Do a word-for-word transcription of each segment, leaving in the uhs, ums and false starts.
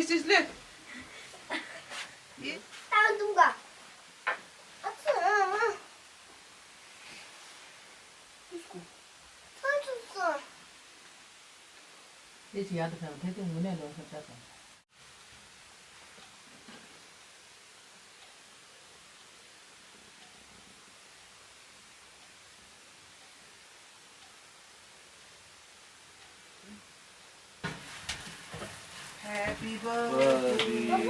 ཅིས་ལེ། ཡེ། ཏང་ཏུང་ག་ཨ་ཙི། ཨ། ཨུ་སྐུ། ཏང་ཏུང་ག་དེ་ཅི་ཡག་ཏུ་ཕེབས་དེ་དེ་ངུ་ནས་ལོག་ས་ལྟ་དང་། Happy birthday to you.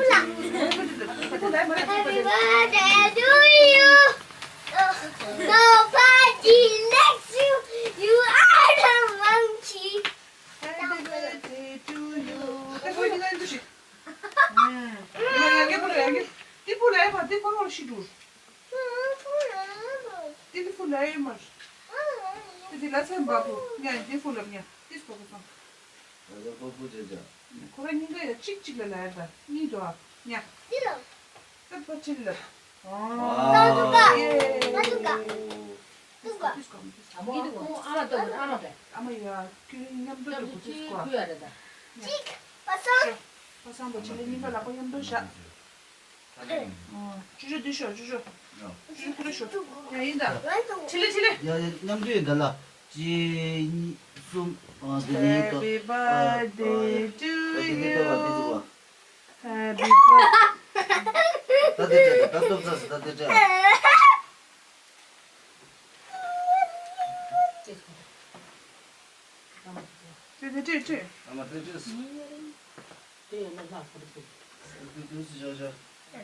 Happy birthday to you. Nobody likes you. You are the monkey. Happy birthday to you. ད་ཁོ་ཡི་ནང་དུ་ཞིག་ཨ། ཡ་གི་པུ་ལ་ཡ་གི། ཏི་པུ་ལ་ཡ་བ་ཏི་པ་ལོ་ཤི་དུ། ཏི་ལི་ཕུ་ལ་ཡ་མར། ཏི་ཏི་ལ་སེམས་པ་པུ་ཉ་ཏི་ཕུ་ལ་ཉ་ཏི་སྤོ་པུ་སང་། ད་ལྟ་པོ་པོ་ཅེ་ཅེ། ཁོ་ར་གཉིས་ཀ་ཡ་གཅིག་གཅིག་ལ་ལ་ཡ་ད་གཉིས་དོ་ཨ་ཉ། ཏི་ལ། ད་པ་ཆེ་ལ། ཨ། ཏི་ཀ་ཡེ། ཏི་ཀ་ཏི་ཀ་ཏི་ཀ་ཏི་ཀ་ཨ་མ་ཏི་ཀ་ཨ་མ་ཏི་ཀ་ཨ་མ་ཡ་ཁྱོད་མཉམ་དུ་ཏི་ཀ་ཏི་ཀ་ཁུ་ཡ་རེད་ད། གཅིག་པ་སང་། པ་སང་པོ་ཆེ་ལ་གཉིས་ཀ་ལག་པ་མཉམ་དུ་བཞག་ཅུ་ཅུ་འདི་ཤོག་ཅུ་ཅུ། ཅུ་ཅུ་ཁུ་རེ་ཤོག་ཡ་ཡིན་ད། ཆི་ལི་ཆི་ལི། ཡ་ཡ་མཉམ་དུ་ཡིན་ད་ལ། གཅིག་གཉིས་གསུམ། ཨ་དེ་ནས་ད། Happy birthday to you. Happy birthday. ད་དེ་ད་ད་ད་ད་ད་ད། ཏྲེ་ཏྲེ་ཏྲེ་ཏྲེ། ཨ་མ་ཏྲེ་ཏྲེ། ཏྲེ་ཡོད་ན་ལྷག་པར་དུ། ཏྲེ་ཏྲེ་སི་ཇོ་ཇོ། ཏྲེ་ཏྲེ་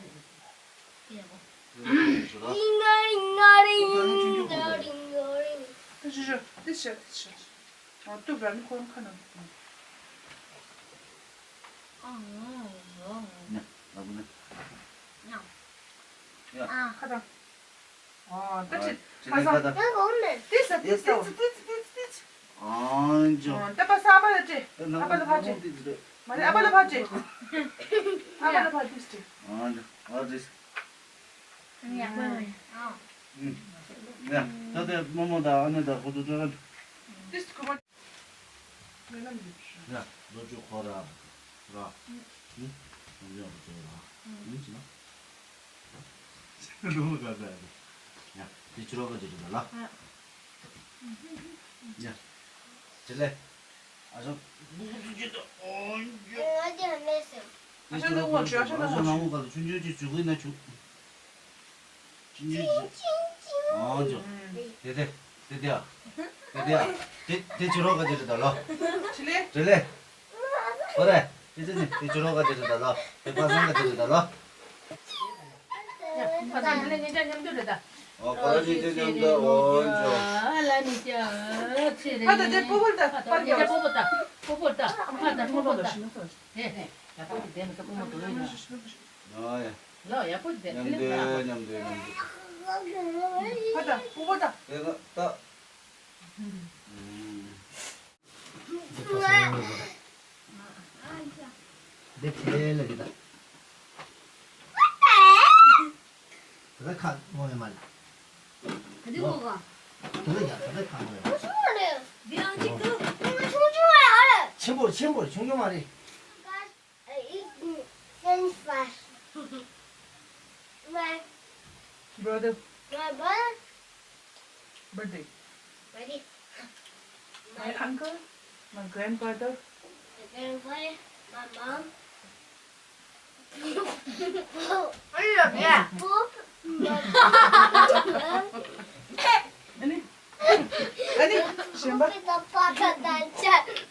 ཏྲེ་ཏྲེ། ཨ་ཏུ་བ་མི་ཁོ་ཁ་ན། ཉ་ལ་བུ་ན། ཉ། ཁ་དང་། ཨོ། ད་ཅི། ཅི་ལེན་ཁ་དང་། ཏིས་ཏིས་ཏིས་ཏིས་ཏིས་ཏིས། ཨོ་ཇོ། ཨོ། ད་པ་ས་ཨ་པ་ལ་ཏྲེ། ཨ་པ་ལ་ཕ་ཏྲེ། མ་རེད་ཨ་པ་ལ་ཕ་ཏྲེ། ཨ་པ་ལ་ཕ་ཏིས་ཏྲེ། ཨོ་ཇོ། ཨོ་ཏིས། ཉ། ཨོ། ཉ། ད་དེ་རྨོ་མོ་དང་ཨ་ནེ་དང་ཁོ་ཚོ་ཏྲེ། ཏིས་ཁོ་མ། ཡ། ལོ་བཅུ་ཁོ་ར། ར། ཡིན། ཡིན་ཅི་ན། ལོ་ག་ས་ཡ། ཡ། དེ་ཕྱི་རོགས་ག་ཅི་རེད་ད་ལ། ཡ། ཅི་ལེ། ཨ་ཞང་། ཨ་ཞང་ད་ཨོ་ཅི་ཨ་ཞང་ད་ཨོ་ཅི་ཨ་ཞང་ད་ཨོ་ཅི། ཨ་ཞང་ད་ཨོ་ཅི། ཆུང་ཆུང་ཅིག་བྱུག་གི་ན་བྱུག་ཅིང་ཅིང་ཅིང་ཅིང་། ཨང་ཅོ། དེ་དེ། དེ་དེ་ཨ། དེ་དེ་ཨ། དེ་དེ་ཅི་རོགས་ག་ཅི་རེད་ད་ལོ། ཅི་ལེ། ཅི་ལེ། ཨོ་རེ། དེ་དེ་ནི་དེ་ཅི་རོགས་ག་ཅི་རེད་ད་ལོ། དེ་པ་སང་ག་ཅི་རེད་ད་ལོ། ཨ་ད་ནི་ཉེ་ཆ་མཉམ་དུ་རེད་ད། ཨོ་ཁོ་ར་ཉེ་ཆ་མཉམ་དུ་ཨོ་ཅོ། ཨ་ལ་ནི་ཅ་ཆེ་རེད། ཨ་ད་དེ་པོ་པོ་ད་པར་ཉེ་ཆ་པོ་པོ་ད་པོ་པོ་ད་ཨ་ད་པོ་པོ་ད། ཧེ་ཧེ། ད་པོ་པོ་དེ་ནི་ཀ་པོ་མོ་དོ་ཡིན་ན། ཨ་ཡ། ལོ་ཡག་པོ་དེ་མཉམ་དུ་མཉམ་དུ་མཉམ་དུ། ཕ་ད་པུ་པོ་ད། དེ་ན་ད། འདི་ཁེ་ལ་གི་ད། ད་ཁ་མོ་ཡ་མ་ལ། ད་འདི་གོ་ག་ད་ཡ་ད་ཁ་མོ་ཡ། འདི་ཡང་གཅིག་ཏུ། ཆེན་པོ་ཆེན་པོ་ཆུང་ཆུང་མ་རེད། I eat French fries. My brother. My brother. Birthday. Birthday. My uncle. My grandfather. My grandfather. My mom. Yeah. Poop. My mom. ཨ་ནི། ཨ་ནི། གཞན་པ། ཨ་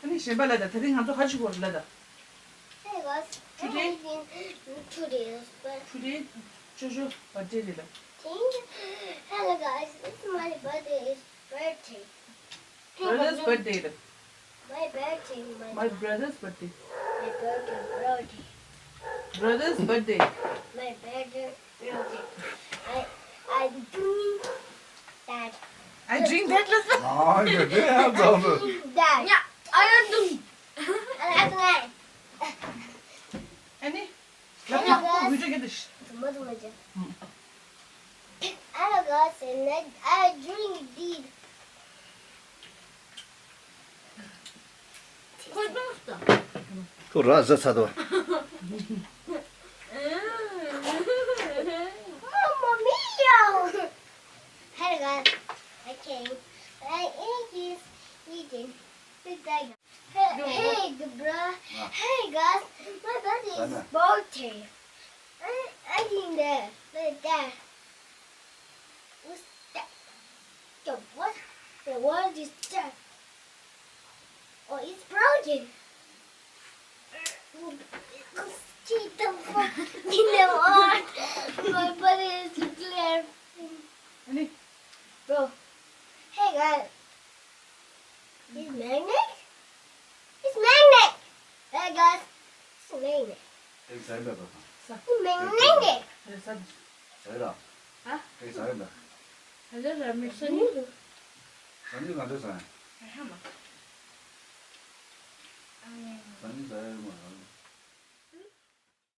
ནི་གཞན་པ་ལ་ད་ད་རིང་ང་ཚོ་ཧ་ཅི་གོ་རེད་ལ་ད། Hey guys, today, today's birthday. Today, ཅོ་ཅོ་བར་ཌེ་རེད་ལ། Hello guys, it's my birthday. It's birthday. Brother's birthday རེད། My birthday, my, my brother's birthday. My birthday, birthday. Brother's birthday. My brother, birthday. I, I drink that. I drink that. ཨ་ཡ་དེ་ཡང་ཚོགས་སུ། That. Yeah, I don't. I like that. ཨ་ནི། ལབ་ན་བི་ཌིའོ་ག་འདི་ཤི། དུ་མ་དུ་མ་ཅན། ཨ་ལ་ག་ཟེར་ན་ཨ་ཇུ་རིང་ཌིད། ཁོ་ཅུང་སྟ། ཁོ་ར་ཟ་ཚ་དོ། Mamma mia! Hey guys, I came. I eat this, eating. Hey, hey, bro. Hey guys, my body is bloated. I, I think that, like that. What's that? The what? The world is dark. Oh, it's broken. Keep the fuck in the world. My body is clear. Bro. Hey guys. It's magnet? It's magnet! Hey guys, it's magnet. It's magnet. It's magnet. It's magnet. It's magnet.